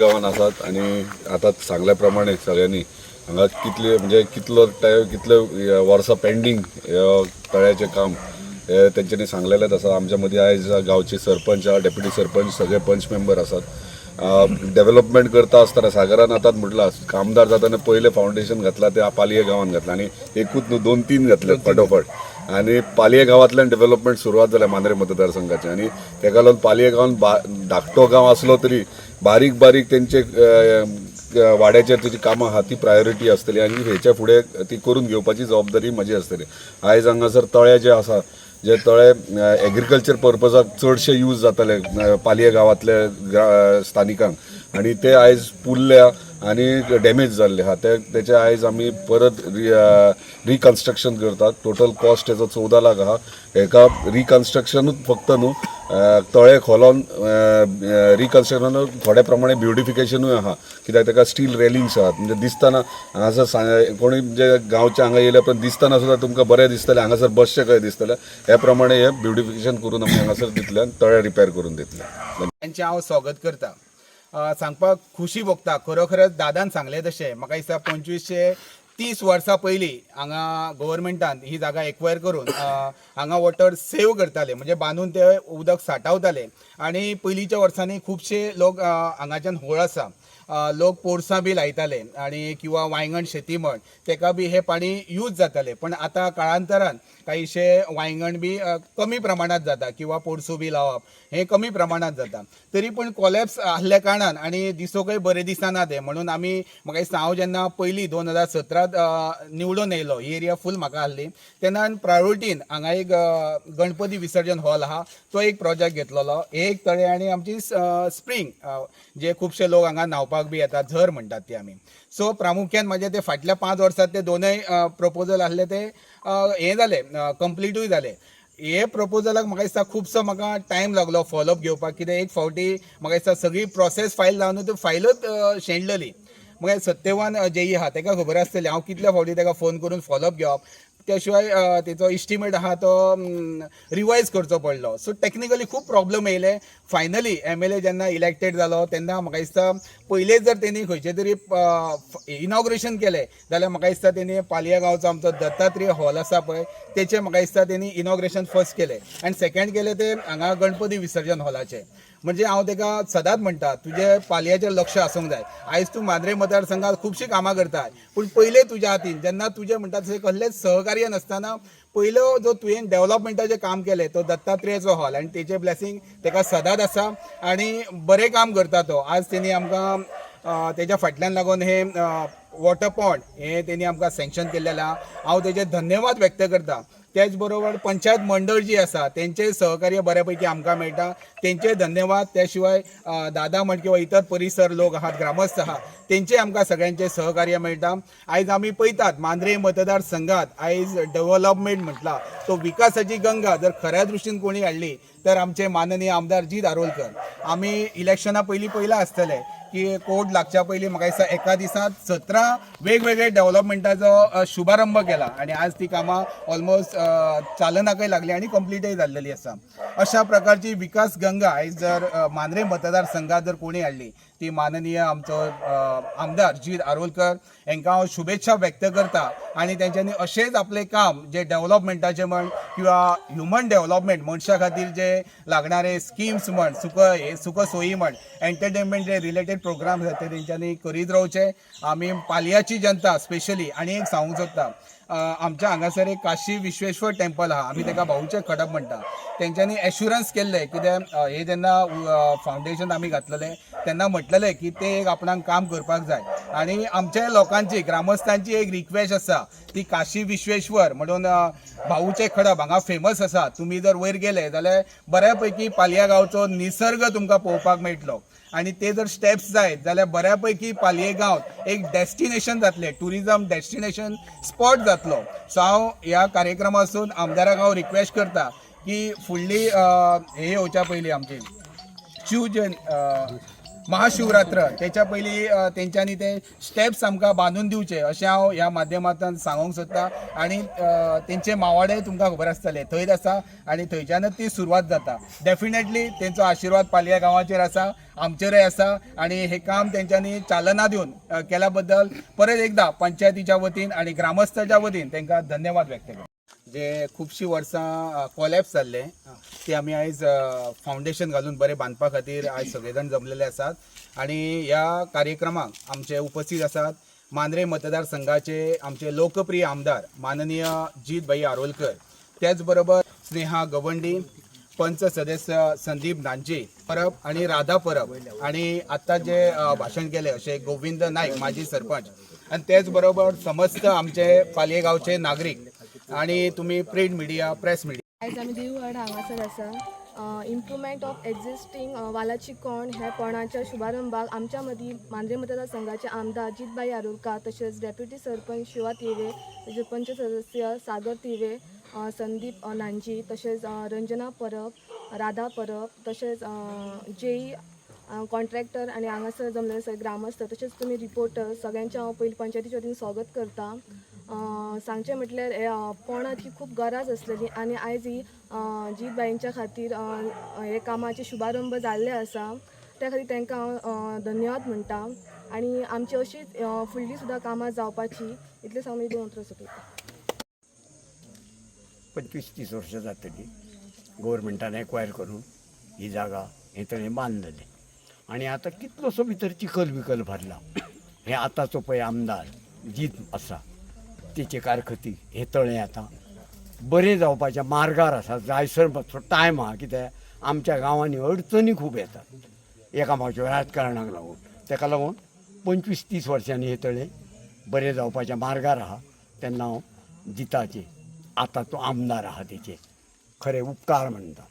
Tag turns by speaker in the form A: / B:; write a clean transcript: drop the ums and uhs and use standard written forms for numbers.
A: गांवान आसात आनी आतां सांगल्या प्रमाणे सगळ्यांनी हांगा कितले, म्हणजे कितलो टायम, कितले वर्सां पेंडींग तळ्याचें काम हे तेंच्यांनी सांगलेलेंच आसा. आमच्या मदीं आयज गांवचे सरपंच, डेप्युटी सरपंच, सगळे पंच मेंबर आसात. डेव्हलपमेंट करता आसतना सागरान आतांच म्हटलां, आमदार जाताना पयलें फावंडेशन घातलां तें पालये गांवान घातलां आनी एकूच न्हू, दोन तीन घातले फाटोफाट आनी पालये गांवांतल्यान डेव्हलपमेंट सुरवात जाल्या मांद्रे मतदारसंघाचे. आनी तेका लागून पालये गांवान धाकटो गांव आसलो तरी बारीक बारीक तेंचे वाड्याचेर तेजी कामां आहा ती प्रायोरिटी आसतली आनी हेच्या फुडें ती करून घेवपाची जबाबदारी म्हजी आसतली. आयज हांगासर तळे जे आसा, जे तळे एग्रीकल्चर पर्पजाक चडशे यूज जाताले पालये गांवांतले स्थानिकांक आनी ते आयज पुरल्या आनी डॅमेज जाल्ले आहा, ते तेचे आयज आमी परत रिकन्स्ट्रक्शन करतात. टोटल कॉस्ट तेजो 14 लाख आहा. हेका रिकन्स्ट्रक्शनूच फक्त न्हू, तळे खोलोन रिकन्स्ट्रक्शन, थोड्या प्रमाणे ब्युटिफिकेशनूय आहा, कित्याक तेका स्टील रेलिंग्स आहात. म्हणजे दिसतना हांगासर कोणी म्हणजे गांवचे हांगा येयल्या उपरांत दिसतना सुद्दां तुमकां बरें दिसतलें, हांगासर बसचें कशें दिसतलें, ह्या प्रमाणे हे ब्युटिफिकेशन करून आमी हांगासर दितले आनी तळे रिपेर करून दितले.
B: त्यांचें हांव स्वागत करता. सांगपाक खुशी भोगता. खरोखरच दादान सांगलें तशें म्हाका दिसता 25 ते 30 वर्सां पयलीं हांगा गव्हर्मेंटान ही जागा एक्वायर करून हांगा वॉटर सेव करताले, म्हणजे बांदून ते उदक साठावताले. आनी पयलींच्या वर्सांनी खुबशे लोक हांगाच्यान होळ आसा, लोक पोरसां बी लायताले आनी किंवा वांयगण शेती म्हण तेका बी हें पाणी यूज जातालें. पण आतां काळांतरान कांयशे वांयगण बी कमी प्रमाणांत जाता किंवा पोरसूं बी लावप हें कमी प्रमाणांत जाता. तरी पूण कोलॅप्स आहल्या कारणान आनी दिसोकय बरें दिसना तें, म्हणून आमी, म्हाका दिसता, हांव जेन्ना पयलीं 2017त निवडून येयलो, ही एरिया फूल म्हाका आहली, तेन्ना प्रायोरिटीन हांगा एक गणपती विसर्जन हॉल आहा, तो एक प्रोजेक्ट घेतलेलो. एक तळे आनी आमची स्प्रींग, जे खुबशे लोक हांगा न्हांवपाक बी येतात, झर म्हणटात ती आमी. सो प्रामुख्यान म्हाजे ते फाटल्या 5 वर्सात ते दोनय प्रपोजल आहले, ते हें जाले, कंप्लिटूय जाले. हे प्रपोजलाक म्हाका दिसता खुबसो म्हाका टायम लागलो फॉलोअप घेवपाक, कित्याक एक फावटी म्हाका दिसता सगळी प्रोसेस फायल जावन ती फायलूच शेणलेली. मागीर सत्यवान जेई आहा, ताका खबर आसतलें हांव कितल्या फावटी ताका फोन करून फॉलोअप घेवप. त्या शिवाय तेचो इस्टिमेट आहा तो रिवायज करचो पडलो. सो टॅक्निकली खूब प्रॉब्लम येयले. फायनली एमएलए जेन्ना इलेक्टेड जालो तेन्ना म्हाका दिसता पयलेच जर तेणी खंयचे तरी इनॉग्रेशन केलें जाल्यार म्हाका दिसता तेणी पालया गांवचो आमचो दत्तात्रेय हॉल आसा पळय, तेचें म्हाका दिसता तेणी इनॉग्रेशन फर्स्ट केलें आनी सेकंड केलें ते हांगा गणपती विसर्जन हॉलाचें. म्हणजे हांव तेका सदांच म्हणटा, तुजें पालयाचेर लक्ष आसूंक जाय. आयज तूं मांद्रे मतदारसंघात खुबशीं कामां करता, पूण पयलें तुज्या हातीन जेन्ना तुजें म्हणटा तशें कसलेंच सहकार्य नासतना पयलो जो तुवें डेव्हलपमेंटाचें काम केलें तो दत्तात्रेयाचो हॉल आनी तेचें ब्लेसिंग तेका सदांच आसा आनी बरें काम करता तो. आज तेणी आमकां तेच्या फाटल्यान लागून हे वॉटर पॉन्ड हे तेणी आमकां सँक्शन केल्लें आहा. हांव तेजे धन्यवाद व्यक्त करता. त्याच बरोबर पंचायत मंडळ जी आसा, तेंचें सहकार्य बऱ्यापैकी आमकां मेळटा, तेंचे धन्यवाद. त्या शिवाय दादा म्हण किंवा इतर परिसर लोक आहात, ग्रामस्थ आहात, तेंचे आमकां सगळ्यांचे सहकार्य मेळटा. आयज आमी पळयतात, मांद्रे मतदारसंघात आयज डेव्हलपमेंट म्हटला तो विकासाची गंगा जर खऱ्या दृश्टीन कोणी हाडली तर आमचे माननीय आमदार जीत आरोलकर. आमी इलेक्शना पयलीं पयलां आसतलें की कोर्ट लागच्या पयलीं म्हाका दिसता एका दिसांत 17 वेगवेगळे डेव्हलपमेंटाचो शुभारंभ केला आनी आज ती कामां ऑलमोस्ट चालनाकय लागली आनी कंप्लिटय जाल्लेली आसा. अशा प्रकारची विकास गंगा आयज जर मांद्रे मतदारसंघात जर कोणी हाडली ती माननीय आमचो आमदार जीत आरोलकर. हांकां हांव शुभेच्छा व्यक्त करता आनी तेंच्यांनी अशेंच आपलें काम जे डेव्हलपमेंटाचें म्हण किंवा ह्युमन डेव्हलपमेंट, मनशा खातीर जे लागणारे स्किम्स म्हण, सुख हे सुख सोयी म्हण, एंटरटेनमेंट जे रिलेटेड प्रोग्राम आसात, ते तेंच्यांनी करीत रावचे. आमी पालयाची जनता स्पेशली आनी एक सांगूंक सोदता, आमच्या हांगासर एक काशी विश्वेश्वर टेम्पल आहा, आमी ताका भाऊचें खडप म्हणटा. तेंच्यांनी एश्युरन्स केल्लें, कित्याक हे जेन्ना फावंडेशन आमी घातलेलें तेन्ना म्हटलेलें की ते एक आपणाक काम करपाक जाय. आनी आमच्या लोकांची, ग्रामस्थांची एक रिक्वेस्ट आसा ती काशी विश्वेश्वर म्हणून भाऊचें खडप हांगा फेमस आसा. तुमी जर वयर गेले जाल्यार बऱ्या पैकी पालया गांवचो निसर्ग तुमकां पळोवपाक मेळटलो आनी ते जर स्टेप्स जायत जाल्यार बऱ्या पैकी पालये गांव एक डेस्टिनेशन जातलें, टुरिजम डेस्टिनेशन स्पॉट जातलो. सो हांव ह्या कार्यक्रमासून आमदाराक हांव रिक्वेस्ट करता की फुडली हे येवच्या पयलीं आमची शिव जयंत महाशिवरात्र तेच्या पयलीं तेंच्यांनी ते स्टेप्स आमकां बांदून दिवचे अशें हांव ह्या माध्यमांतल्यान सांगूंक सोदता. आनी तेंचे मावाडे तुमकां खबर आसतले थंयच आसा आनी थंयच्यानच ती सुरवात जाता. डेफिनेटली तेंचो आशिर्वाद पालया गांवाचेर आसा, आमचेरय आसा आनी हे काम तेंच्यांनी चालना दिवन केल्या बद्दल परत एकदा पंचायतीच्या वतीन आनी ग्रामस्थाच्या वतीन तांकां धन्यवाद व्यक्त करता. जे खुबशीं वर्सां कोलॅप्स जाल्ले ते आमी आयज फावंडेशन घालून बरें बांदपा खातीर आयज सगळे जाण जमलेले आसात. आनी ह्या कार्यक्रमाक आमचे उपस्थित आसात मांद्रे मतदारसंघाचे आमचे लोकप्रिय आमदार माननीय जीत भाई आरोलकर, त्याच बरोबर स्नेहा गवंडी, पंच सदस्य संदीप नांजे परब आणि राधा परब आणि आत्ता जे भाशण केले असे गोविंद नाईक माजी सरपंच आणि त्याच बरोबर समस्त आमचे पालये गावचे नागरीक आणि तुम्ही प्रिंट मीडिया, प्रेस मीडिया.
C: आयज आमी देववाड हांगासर आसा. इम्प्रुवमेंट ऑफ एग्जिस्टींग वालाची कोण ह्या कोणाच्या शुभारंभाक आमच्या मदीं मांद्रे मतदारसंघाचे आमदार जितभाई आरोलकार, तशेंच डेप्युटी सरपंच शिवा तिवे, तशेंच पंच सदस्य सागर तिवे, संदीप नांजी, तशेंच रंजना परब, राधा परब, तशेंच जेई कॉन्ट्रॅक्टर आनी हांगासर जमलेले सगळे ग्रामस्थ, तशेंच तुमी रिपोर्टर, सगळ्यांचें हांव पयलीं पंचायतीच्या वतीन स्वागत करता. सांगचें म्हटल्यार हे पोणाची खूब गरज आसलेली आनी आयज ही जीतबाईंच्या खातीर हे कामाचे शुभारंभ जाल्ले आसा. त्या खातीर तांकां हांव धन्यवाद म्हणटा आनी आमची अशीच फुडली सुद्दां कामां जावपाची इतलें सांगून ही दोन उतरां सोंपयता.
D: 25-30 वर्सां जातली गोवोरमेंटान एक्वायर करून ही जागा हें तळें बांदलेलें आनी आतां कितलोसो भितर चिखल बिकल भरला. हे आतांचो पळय आमदार जीत आसा तेचे कारखती हें तळें आतां बरें जावपाच्या मार्गार आसा. जायसर मातसो टायम आहा, कित्याक आमच्या गांवांनी अडचणी खूब येतात एकामेकाच्या राजकारणाक लागून. तेका लागून 25-30 वर्सांनी हें तळें बरें जावपाच्या मार्गार आहा. तेन्ना हांव जिताचे आतां तो आमदार आहा तेचे खरे उपकार मानता.